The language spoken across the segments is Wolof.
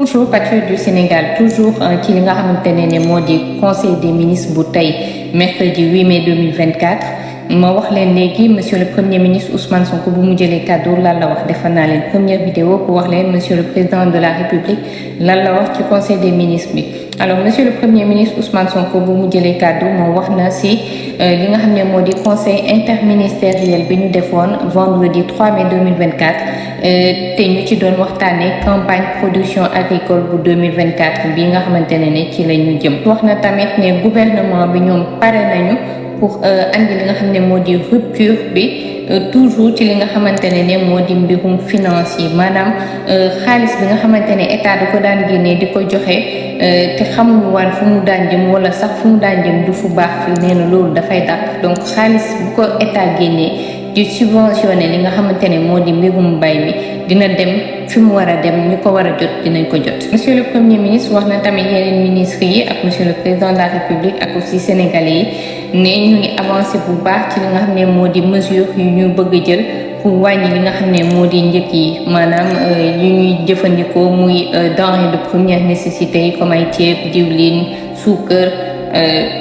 Bonjour patriotes du Sénégal, toujours ci li nga xamante ne moo di conseil des ministres bu tey mercredi 8 mai 2024 ma wax leen léegi monsieur le premier ministre Ousmane Sonko bu mu jëlee kàddu lan la wax defal naa leen première vidéo pour wax leen monsieur le président de la République lan la wax ci conseil des ministres bi. Alors monsieur le premier ministre Ousmane Sonko bu mu jëlee kàddu moo wax na si li nga xam ne moo di conseil interministériel bi ñu defoon vendredi 3 mai 2024 te ñu ci doon waxtaanee campagne production agricole bu 2024 bi nga xamante ne ci la ñu jëm. wax na tamit ne gouvernement bi ñoom pare nañu pour andi li nga xam ne moo di rupture bi. Toujours ci li nga xamante ne moo di mbirum finance yi maanaam xaalis bi nga xamante ne état da ko daan génnee di ko joxe te xamuñu waan fu mu daan jëm wala sax fu mu daan jëm du fu baax fi nee na loolu dafay dàq donc xaalis bu ko état génnee di subventionné li nga xamante ne moo di mbirum mbay mi dina dem fi mu war a dem ñu ko war a jot dinañ ko jot. Monsieur le premier ministre wax na tamit yeneen ministres yi ak monsieur le président de la république ak aussi sénégalais yi ne ñu ngi avancé bu baax ci li nga xam ne moo di mesure yu ñu bëgg a jël pour wàññi li nga xam ne moo di njëkk yi maanaam yu ñuy jëfandikoo muy denrées de première nécessité yi comme ay ceeb diwlin suukar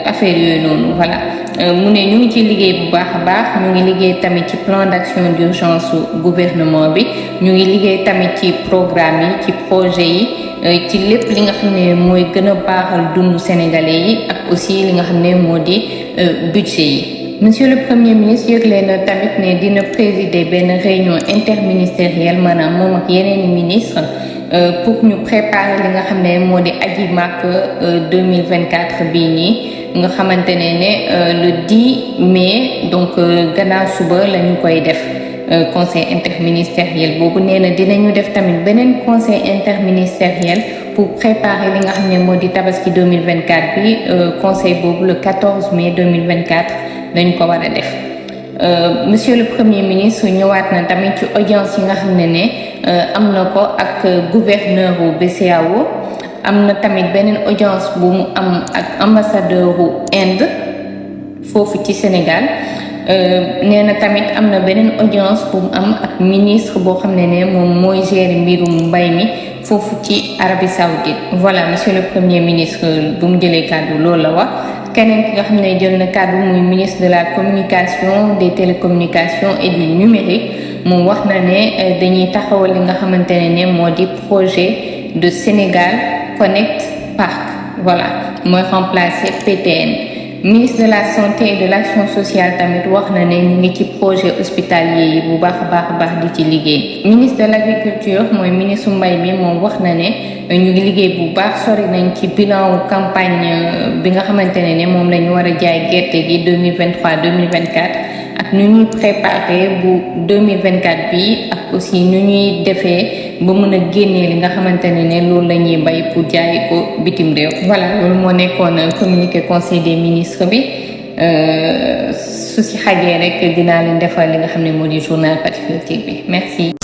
affaire yooyu noonu voilà. mu ne ñu ngi ci liggéey bu baax a baax ñu ngi liggéey tamit ci plan d'action d'urgence su gouvernement bi ñu ngi liggéey tamit ci programme yi ci projet yi ci lépp li nga xam ne mooy gën a baaxal dundu sénégalais yi ak aussi li nga xam ne moo di budget yi. Monsieur le premier ministre yëgle na tamit ne dina présider benn réunion interministérielle maanaam moom ak yeneen ministre pour ñu préparer li nga xam ne moo di aji màkk 2024 bii nii. nga xamante ne le 10 mai donc gannaaw suba la ñu koy def conseil interministériel boobu nee na dinañu def tamit beneen conseil interministériel pour préparer li nga xam ne moo di tabaski 2024 bi conseil boobu le 14 mai 2024 dañ ko war a def. Monsieur le premier ministre ñëwaat na tamit ci audience yi nga xam ne am na ko ak gouverneur bu BCEAO. am na tamit beneen audience bu mu am ak ambassadeur bu Inde foofu ci Sénégal nee na tamit am na beneen audience bu mu am ak ministre boo xam ne moom mooy gérer mbirum mbay mi foofu ci Arabie Saoudite. Voilà monsieur le premier ministre bu mu jëlee kàddu loolu la wax. keneen ki nga xam ne jël na kàddu muy ministre de la communication des télécommunications et du numérique moom wax na ne dañuy taxawal li nga xamante ne moo di projet de Sénégal Connect Park voilà mooy remplacer PTN. Ministre de la santé et de l'action sociale tamit wax na ne ñu ngi ci projet hospitalier yi bu baax a baax di ci liggéey. Ministre de l'agriculture mooy ministre mbay mi moom wax na ne ñu ngi liggéey bu baax sori nañ ci bilan campagne bi nga xamante ne moom la ñu war a jaay gerte gi 2023 2024 ak nu ñuy préparer bu 2024 bi ak aussi nu ñuy defee ba mën a génnee li nga xamante ne loolu la ñuy bay pour jaay ko bitim réew. voilà loolu moo nekkoon communiqué conseil des ministres bi su si xajee rek dinaa leen defal li nga xam ne moo di journal patriotique bi merci.